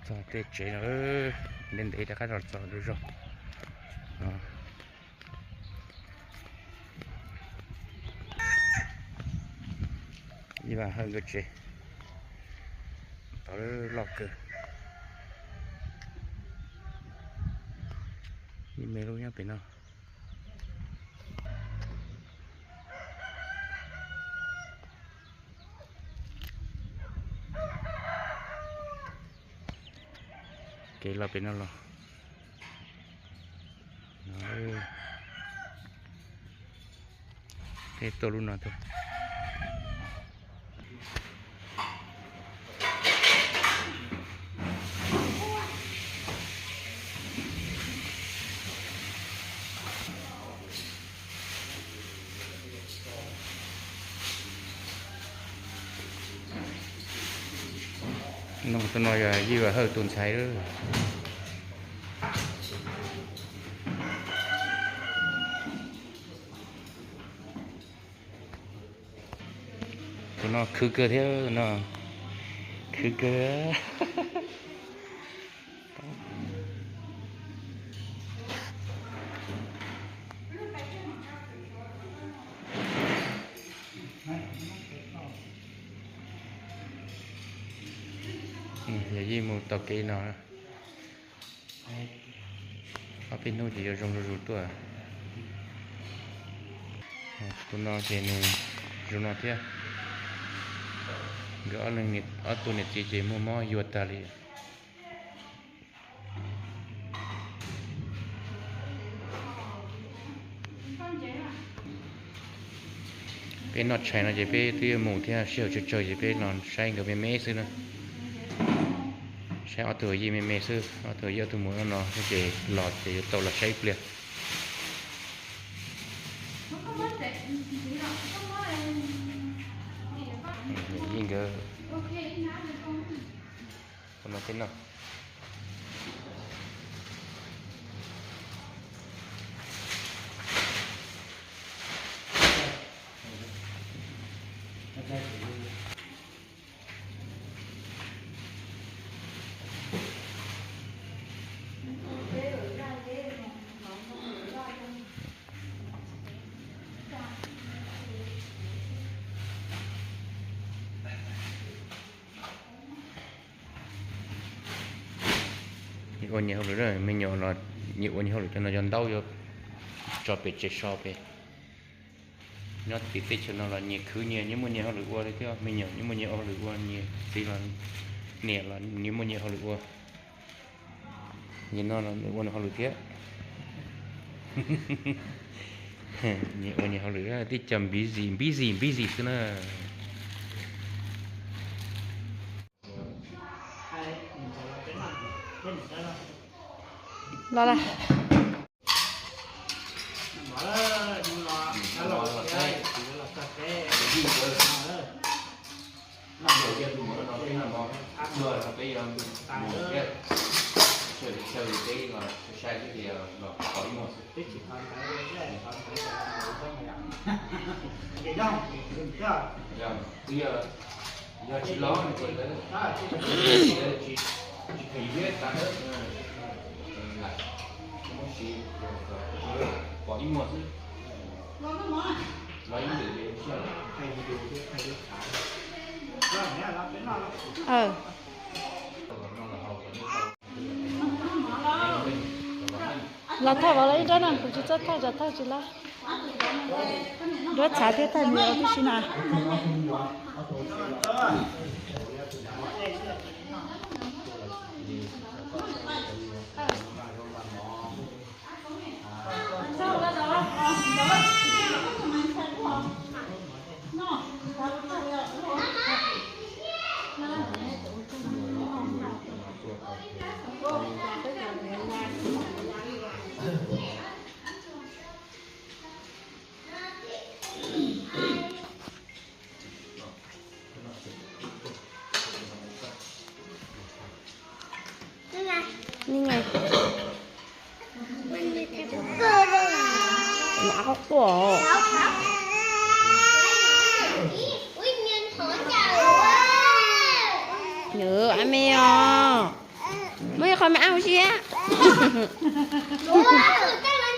Tej tsev no ntev ntev rov qab los txog lub zos no. Yij Vam Hawj nkawd tsev tod loj kawg. Yij me lub nyob pem no. Kev los pem no los. Peb tuaj lub no tuaj. No, tus no yog Yij Vam Hawj tus ntxhais lawm. Tus no khwv kawg thiab no, khwv kawg. Yog Yij mus taug kev no. Ob peb hnub ces yuav zoo zuj zus tuaj. Tus no ces nws zoo no thiab. Nkawd ob tug niam txiv ces muaj mob yuag tag li. Peb noj tshais no ces peb twb yuav mus thiab, sij hawm tsawg tsawg ces peb los saib nkawd me me xwb na. Saib ob tug Yij me me xwb, ob tug Yij ob tug mus no no ces los ces yuav tau los saib ib pliag. Yij nkawd ua no thiab no. Ua nyias hauj lwm, me nyuam los nyias ua nyias hauj lwm, cov no cov ntaub yuav tso pem tsev so pem. Nyob tim teb chaws no los nyias khwv nyias, nyias muaj nyias hauj lwm ua li thiab, me nyuam nyias muaj nyias hauj lwm ua, nyias txiv los niam los nyias muaj nyias hauj lwm ua. Nim no los nws ua nws hauj lwm thiab. Nyias ua nyias hauj lwm, tib co busy busy busy xwb na. Los lawm. Yog tsis los ces lawv tsis kheev yuav tas lawm. Pom ib muag xwb. Los thauj los ib nrab no, kuv tsis txawj thauj, tsis thauj tsis lab. Duab txhav thiab thauj me tib si na. Ni nga. Lam qhov quaj. Nws a me os. Qhov me ab ua siab.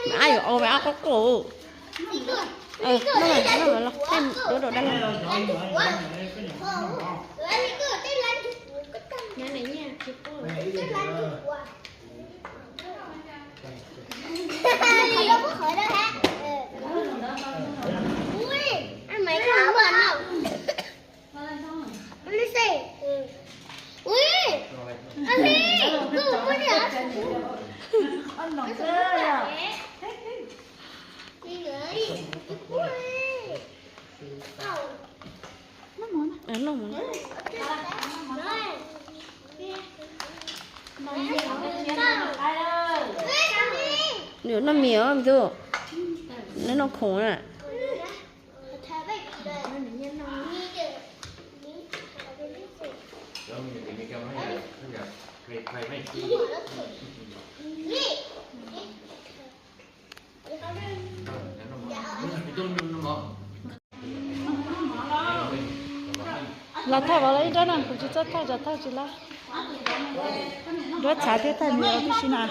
Me ab yuav ua me ab quaj quaj. Noj los, noj los, los thaij duab rau dab laug. Noj mis me tub, neb noj khoom na. Los thaij los ib nrab no, kuv tsis txawj thaij, thaij tsis lawm. Duab txhav thiab thaij nws tib si na.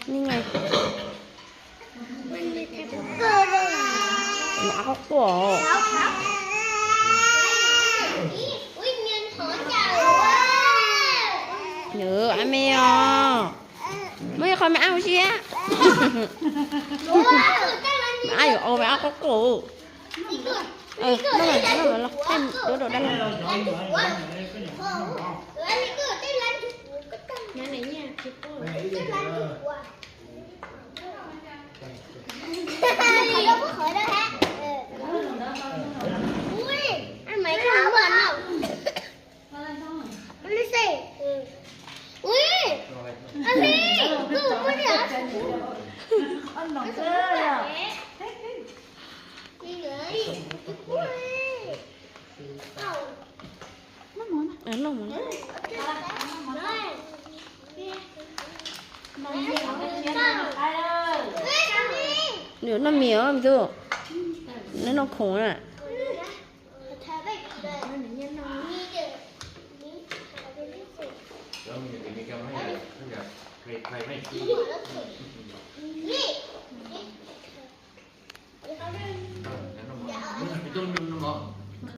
Ni nga. Nws qhuav quaj. Nws ab me os. Muaj ib qho me ab ua siab. Me ab yuav ua me ab quaj quaj. Noj los, noj los, los thaij duab rau dab laug. Noj mis me tub, neb noj khoom na.